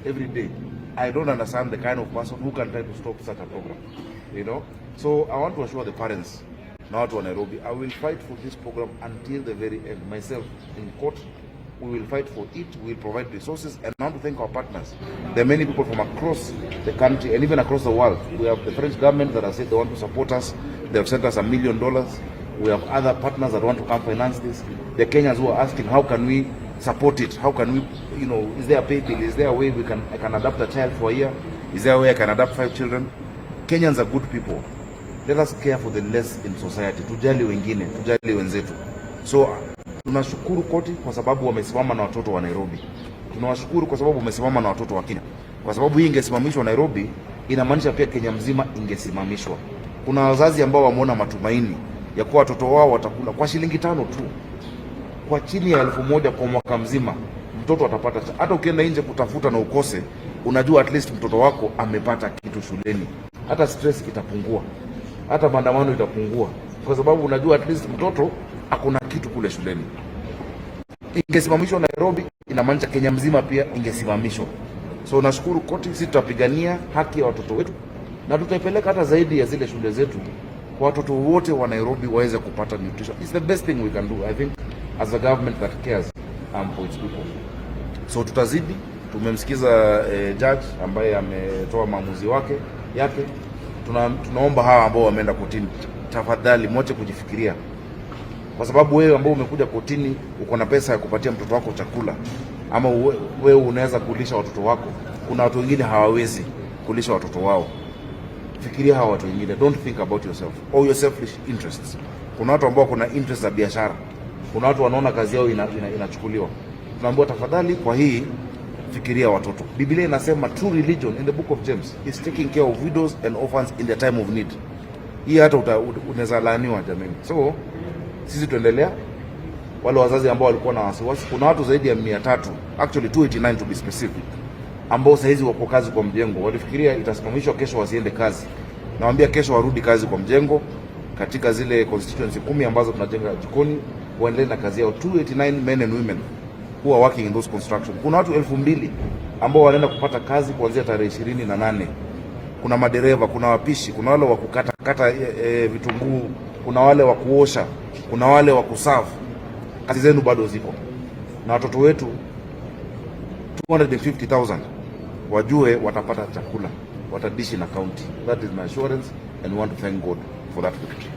every day. I don't understand the kind of person who can try to stop such a program. So I want to assure the parents na watu wa Nairobi, I will fight for this program until the very end. Myself in court, we will fight for it. We will provide resources, and I want to thank our partners. There are many people from across the country and even across the world. We have the French government that has said they want to support us. They have sent us $1 million. We have other partners that want to come finance this. The Kenyans who are asking, "How can we support it? How can we, is there a pay bill? Is there a way we can I can adopt a child for a year? Is there a way I can adopt five children?" Kenyans are good people. Let us care for the less in society. Tujali wengine, tujali wenzetu. So tunashukuru koti kwa sababu wamesimama na watoto wa Nairobi. Tunawashukuru kwa sababu wamesimama na watoto wa Kenya. Kwa sababu hii ingesimamishwa Nairobi, inamaanisha pia Kenya mzima ingesimamishwa. Kuna wazazi ambao wameona matumaini ya kuwa watoto wao watakula kwa shilingi 5 tu, kwa chini ya 1,000 kwa mwaka mzima mtoto atapata. Hata ukienda nje kutafuta na ukose, unajua at least mtoto wako amepata kitu shuleni. Hata stress itapungua, hata maandamano itapungua, kwa sababu unajua at least mtoto akona kitu kule shuleni. Ingesimamishwa Nairobi, inamaanisha Kenya mzima pia ingesimamishwa. So nashukuru koti, sisi tutapigania haki ya watoto wetu na tutaipeleka hata zaidi ya zile shule zetu kwa watoto wote wa Nairobi waweze kupata nutrition. It's the best thing we can do, I think, as a government that cares for its people. So tutazidi, tumemsikiza judge ambaye ametoa maamuzi wake yake. Tunaomba hawa ambao wameenda kotini, tafadhali mwache kujifikiria, kwa sababu wewe ambao umekuja kotini uko na pesa ya kupatia mtoto wako chakula ama wewe unaweza kulisha watoto wako. Kuna watu wengine hawawezi kulisha watoto wao. Fikiria hawa watu wengine, don't think about yourself or your selfish interests. Kuna watu ambao kuna interest za biashara, kuna watu wanaona kazi yao inachukuliwa. Tunaambiwa tafadhali, kwa hii fikiria watoto. Biblia inasema true religion in the book of James is taking care of widows and orphans in the time of need. Hii hata unaweza laaniwa, jamani. So sisi tuendelea, wale wazazi ambao walikuwa na wasiwasi, kuna watu zaidi ya 300, actually 289 to be specific, ambao saizi wako kazi kwa mjengo, walifikiria itasimamishwa kesho wasiende kazi. Nawaambia kesho warudi kazi kwa mjengo katika zile constituency 10 ambazo tunajenga jikoni, waendelee na kazi yao. 289 men and women who are working in those construction. Kuna watu 2,000 ambao wanaenda kupata kazi kuanzia tarehe 28. Kuna madereva, kuna wapishi, kuna wale wa kukata kata vitunguu, kuna wale wa kuosha, kuna wale wa kuserve. Kazi zenu bado ziko, na watoto wetu 250,000 wajue watapata chakula, watadishi na county. That is my assurance and we want to thank God for that victory.